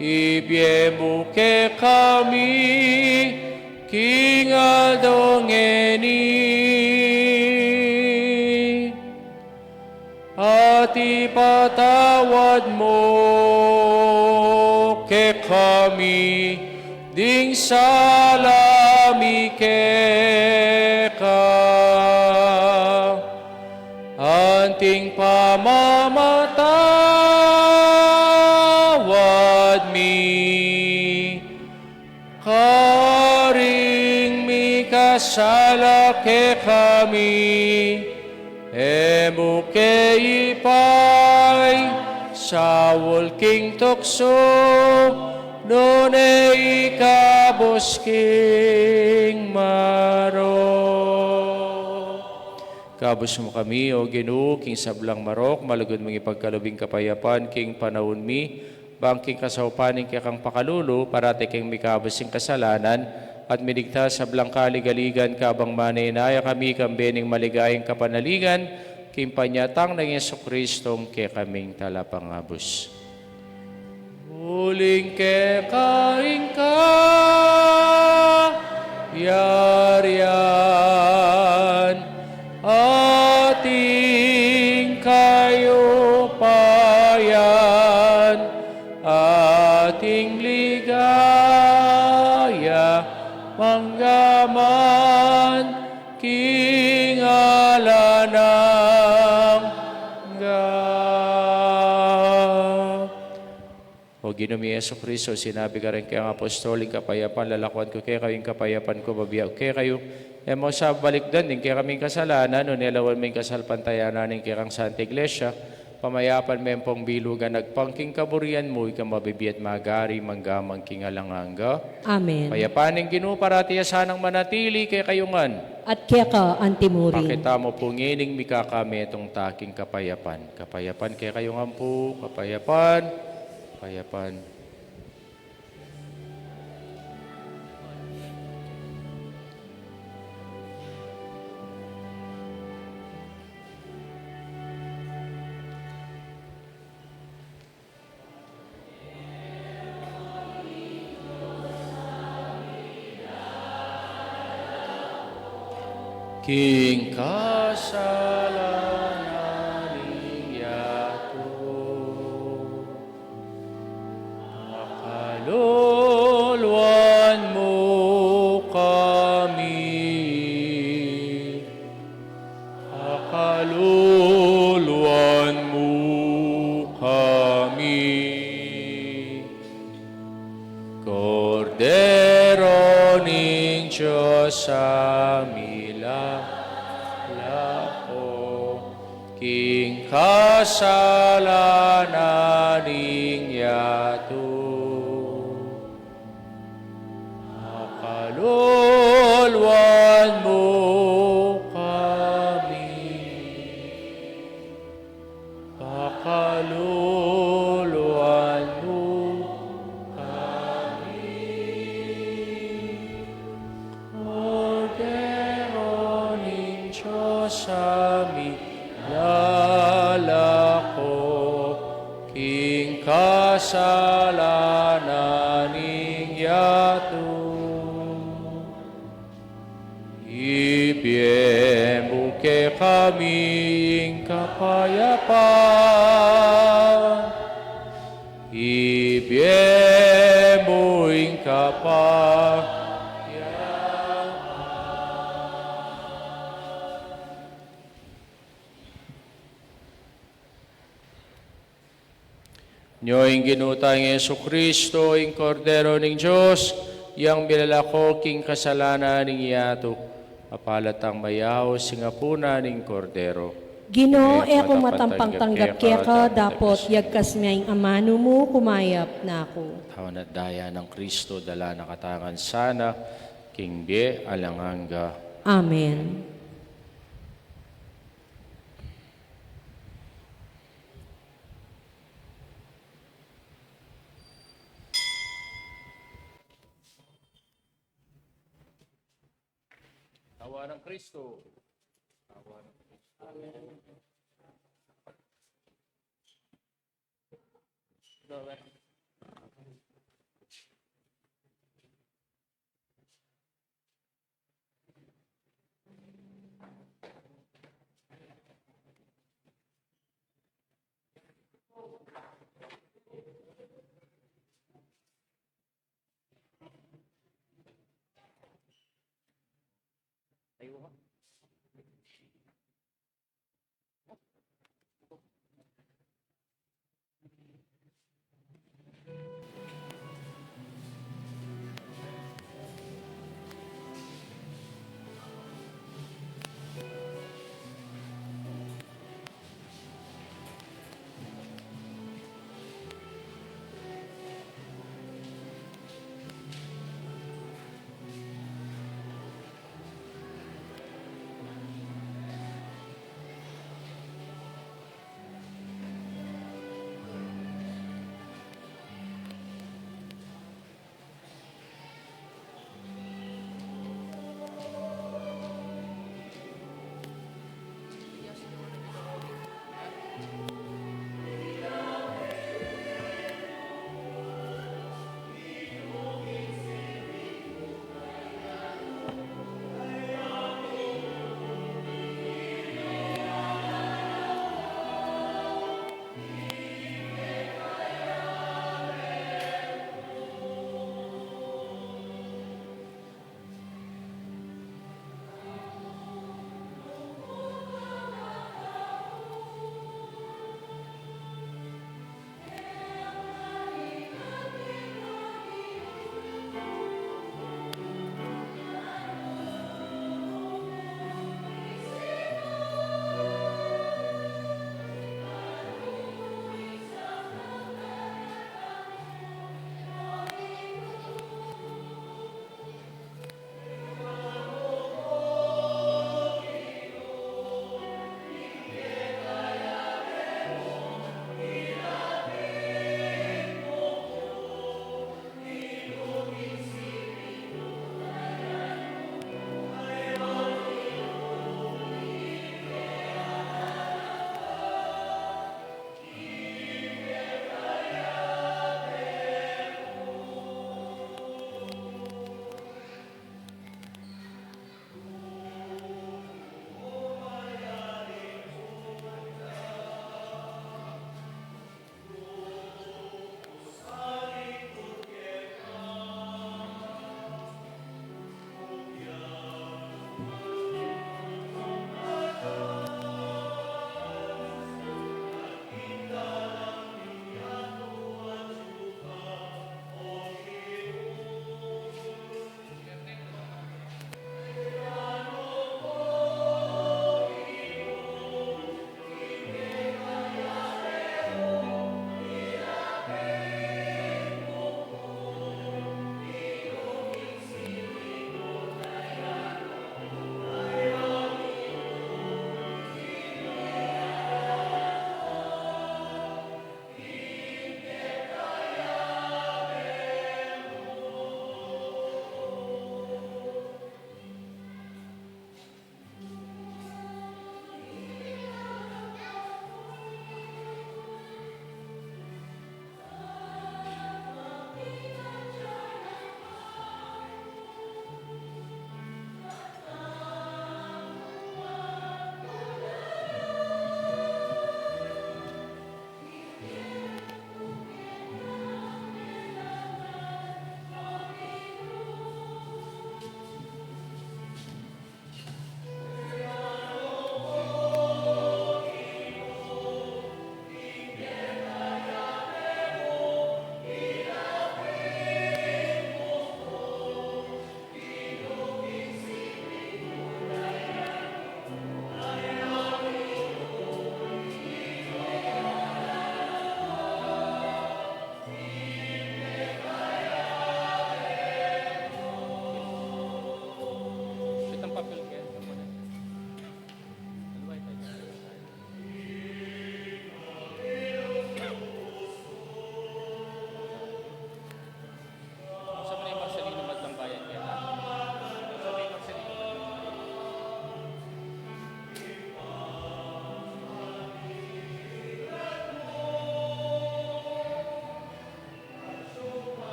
ing Ibie mu kekami king aldo ngeni, at ipatawad mu kekami ding sala mi keka, anting pamamatawad mi karing mikasala kekami, e mu ke ipaisaul king tuksu, nune ikabus king marok. Ikabus mu kami, O Ginu, king sablang marok, malugud mung ipagkalub ing kapayapan king panaun mi, bang king kasaupan ning kekang pakalulu, parati keng mikabus ing kasalanan, at miligtas sablang kaligaligan, kabang manenaya kami kambe ning maligayang kapanaligan, king panyatang nang Jesucristong kekaming Talapangabus. Uling keka ing kayarian, at ing kayupayan, at ing ligaya, mangga man king alang angga. O Ginu mi Jesucristo, sinabi karing kekang apostol, ing kapayapan lalakuan ku kekayu, ing kapayapan ku babie ku kekayu. E mu sa balikdan ding kekaming kasalanan, nune lawan me ing kasalpantayanan ning kekang Santa Iglesia, pamayapan me ampong bilugan agpang king kaburian mu, ika a mabibie at magari, mangga man king alang angga. Amen. Kapayapan ning Ginu parati ya sanang manatili kekayu ngan. At keka antimurin. Pakita mu pu ngening mikakametung ta king kapayapan. Kapayapan kekayu ngan pu, kapayapan, kapayapan. King kasalanan ning yatu, pakaluluan mu kami. Pakaluluan mu kami. Kordero ning Dios a milalako king kasalanan ning yatu. Pakaluluan mu kami. Pakaluluan mu kami. Kordero ning Dios a milalako king kasalanan ning yatu. Ibie mu kekami ing kapayapan. Ibie mu ing kapayapan. Nyo ing Ginu tang Jesucristo, ing Kordero ning Dios, yang milalako king kasalanan ning yatu. Mapala tang mayaus king apunan ning Kordero. Ginu, e ku matampang tanggap keka, dapot yagkas me ing amanu mu, kumayap na ku. Katawan at daya nang Kristo, dala na katamu ngan sana king bie alang angga. Amen. Awa nang Kristo. Awa nang Kristo. Amen.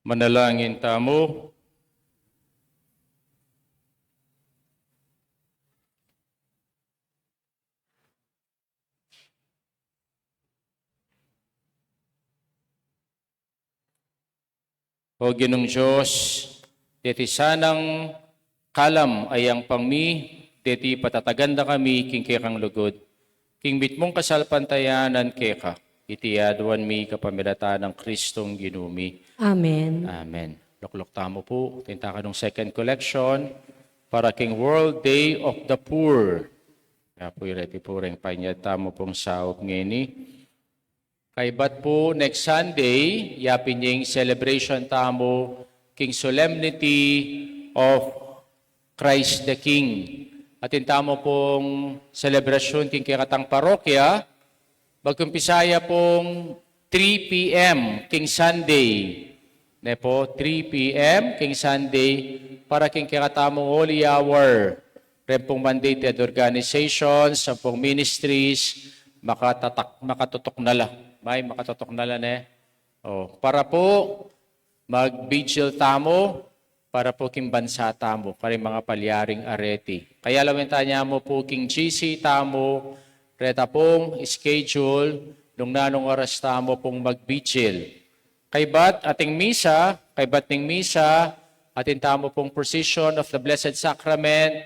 Manalangin tamu. O Ginung Dios, deti sanang kalam a yampang mi, deti patatagan da kami king kekang lugud, king mitmung kasalpantayanan keka, iti aduan mi kapamilatan nang Kristong Ginu mi. Amen. Amen. Lukluk tamu pu, atin ta kanung second collection para king World Day of the Poor. Kaya pu, ireti pu reng panyad tamu pung saup ngeni. Kaybat pu, next Sunday, yapin ya ing celebration tamu king Solemnity of Christ the King. Atin tamu pung selebrasyun king kekatang parokya, mag-umpisa ya pung three P M king Sunday. Ne pu, three P M king Sunday, para king kekatamung holy hour. Ren pung mandate at organizations, ampong ministries, makatatak, makatutok na la. May makatutok na la, ne? O, para pu, mag-vigil tamu, para pu king bansa tamu, karing mga palyaring areti. Kaya lawen ta ne mu pu king G C tamu, reta pung schedule, nung nanung oras tamu pung mag-vigil. Kaybat ating misa, kaybat ning misa, atin tamu pung procession of the Blessed Sacrament,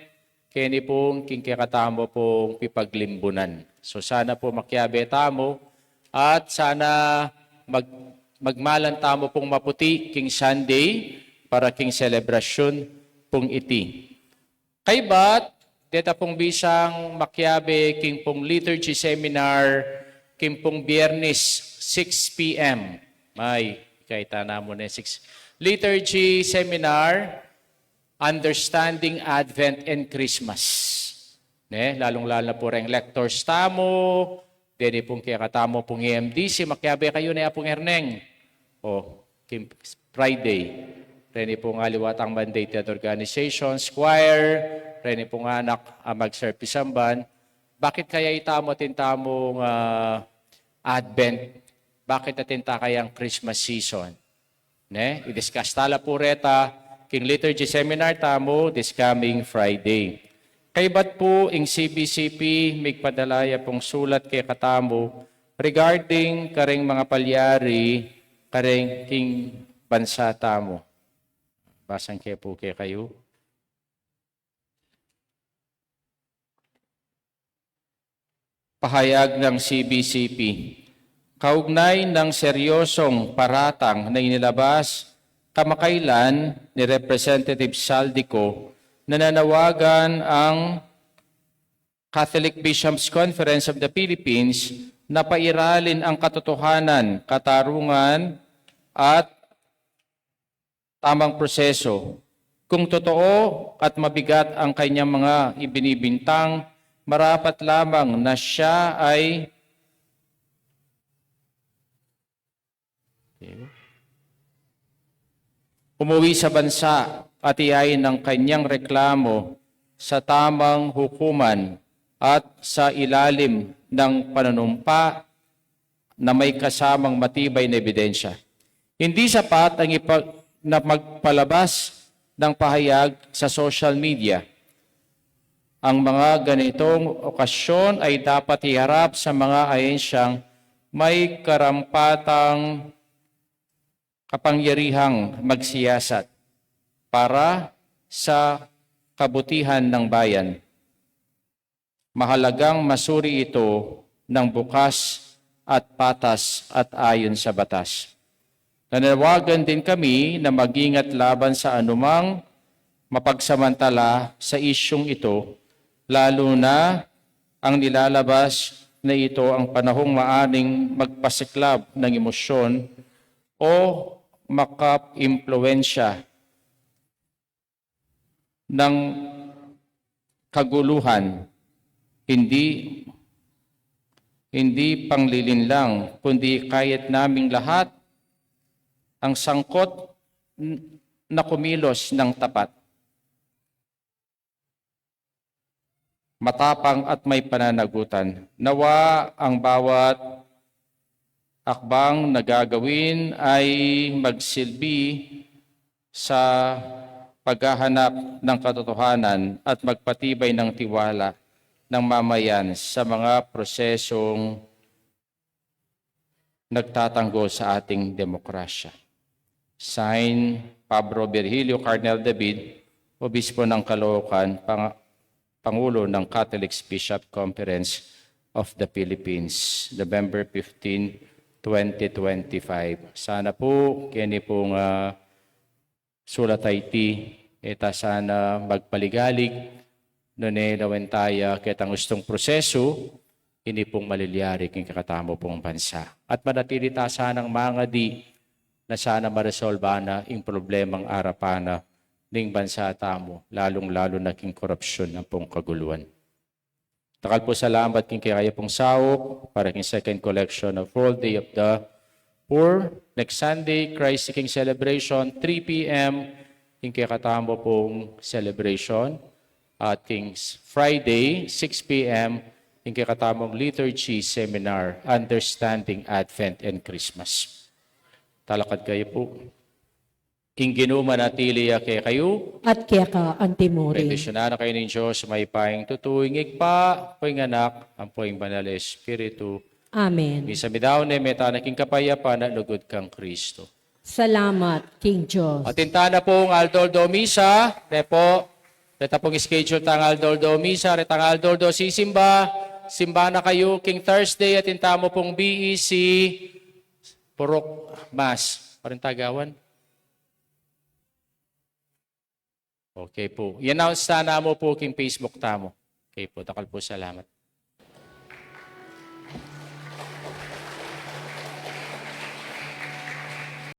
keni pung king kekatamu pung pipaglimbunan. So sana pu makiabe tamu, at sana mag-, magmalan tamu pung maputi king Sunday para king selebrasyun pung iti. Kaybat, deta pung bisang makiabe king pung liturgy seminar, king pung Biyernes, six P M. May, kaya ta namu ne, six. Liturgy seminar, Understanding Advent and Christmas. Ne, lalung-lalu na pu reng lectors tamu, deni pung kekatamu pung M D C, makiabe kayu ne, Apung Erneng. O, king Friday. Reni pung aliwa tang mandate at organizations, choir, reni pung anak a mag-serve king samban. Bakit kaya itamu atin tamung, ah, Advent? Bakit atin ta kayang Christmas season? Ne? I-discuss ta la pu reta king liturgy seminar tamu this coming Friday. Kaybat pu ing C B C P, migpadala ya pung sulat kekatamu regarding karing mga palyari karing king bansa tamu. Basang ke pu kekayu. Pahayag ng C B C P. Kaugnay ng seryosong paratang na inilabas kamakailan ni Representative Zaldy Co, nananawagan ang Catholic Bishops' Conference of the Philippines na pairalin ang katotohanan, katarungan, at tamang proseso. Kung totoo at mabigat ang kanyang mga ibinibintang, marapat lamang na siya ay umuwi sa bansa at iyain ang kanyang reklamo sa tamang hukuman at sa ilalim ng panunumpa na may kasamang matibay na ebidensya. Hindi sapat ang ipa-, na magpalabas ng pahayag sa social media. Ang mga ganitong okasyon ay dapat iharap sa mga ahensyang may karampatang kapangyarihang magsiyasat para sa kabutihan ng bayan. Mahalagang masuri ito ng bukas at patas at ayon sa batas. Nananawagan din kami na mag-ingat laban sa anumang mapagsamantala sa isyung ito, lalo na ang nilalabas na ito ang panahong maaring magpasiklab ng emosyon o makaimpluwensya ng kaguluhan, hindi, hindi panglilinlang, kundi kayat naming lahat ang sangkot n-, na kumilos ng tapat, matapang at may pananagutan. Nawa ang bawat akbang na gagawin ay magsilbi sa paghahanap ng katotohanan at magpatibay ng tiwala ng mamayan sa mga prosesong nagtatanggol sa ating demokrasya. Sign, Pablo Virgilio Cardinal David, Obispo ng Caloocan, Pang-, Pangulo ng Catholic Bishop Conference of the Philippines, November fifteen, twenty twenty-five. Sana po, keni pong, ah, sulat a iti, e ta sana magpaligalig, nune lawen taya ketang ustung prosesu, ini pong malilyari king kekatamu pong bansa. At manatili ta sanang mangadi na sana maresolba na ing problemang arapan na ning bansa tamu, lalung-lalu na king korupsyon ampong kaguluan. Dakal pung salamat king kekaya pung saup para king second collection of World Day of the Poor. Next Sunday, Christ King Celebration, three p.m. king kekatamu pung celebration. At king s-, Friday, six p.m., king kekatamung liturgy seminar, Understanding Advent and Christmas. Talakad kayu pu. Ing Ginu manatili ya kekayu. At keka antimurin. Bendisyunan na kayu ning Dios, mayupayang tutu, ing Ibpa, ampo ing Anak, ampo ing Banal a Espiritu. Amen. Misa midaun ne, meta na king kapayapan at lugud kang Kristo. Salamat king Dios. Atin tana pung aldo-aldo misa, ne pu, reta pung schedule tang aldo-aldo misa, retang aldo-aldo sisimba, simba na kayu king Thursday, atin tamu pung B E C, purok Mass. Parin tagawan. Okay pu. I-announce tana mu pu king Facebook tamu. Okay pu, dakal pung salamat.